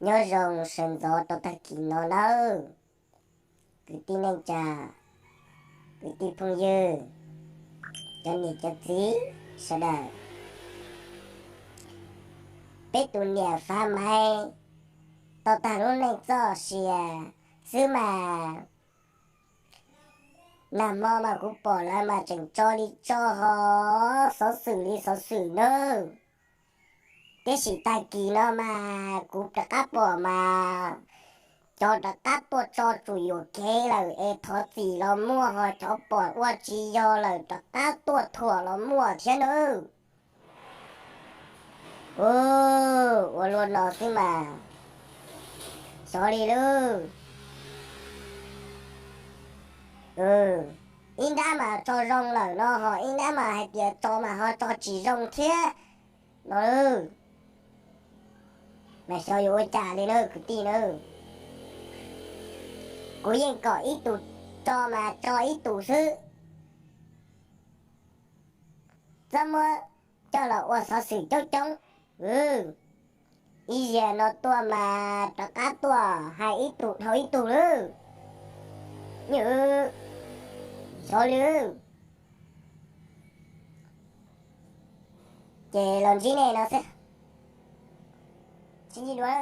Nyob zoo sawv ntxov rau tag kis no nawb, kwv tij neej tsa, kwv tij phooj ywg, cov niam cov txiv sawv daws. Peb tus niam Fav Maiv tau tag lub neej txoj sia xwb mas, nag hmo mas kuv pom lawv mas tseem tso li tso ho xov xwm li xov xwm nawb. Tiam sis tag kis no mas kuv rov qab pom mas cov rov qab tuaj tso tsum yuam kev lawm es thov txim los muaj, ho cov pom ua tsis yog lawm rov qab tuaj thuam los muaj thiab nawb. Ua luaj no xwb mas, xyov li lub. Ib nrab mas tso zoo lawm no ho ib nrab mas hais tias tso mas ho tso tsis zoo thiab no lub. Mas xyov yuav ua cas li na kwv tij na. Kuv yeej kom ib tus tso mas tso ib tus xwb, txhob muab coj los ua xov xwm coob coob. Ib zaug no tuaj mas rov qab tuaj hais ib tug dhau ib tug lub. Xyov li. Ces los ntsib nej no xwb, sib ntsib dua.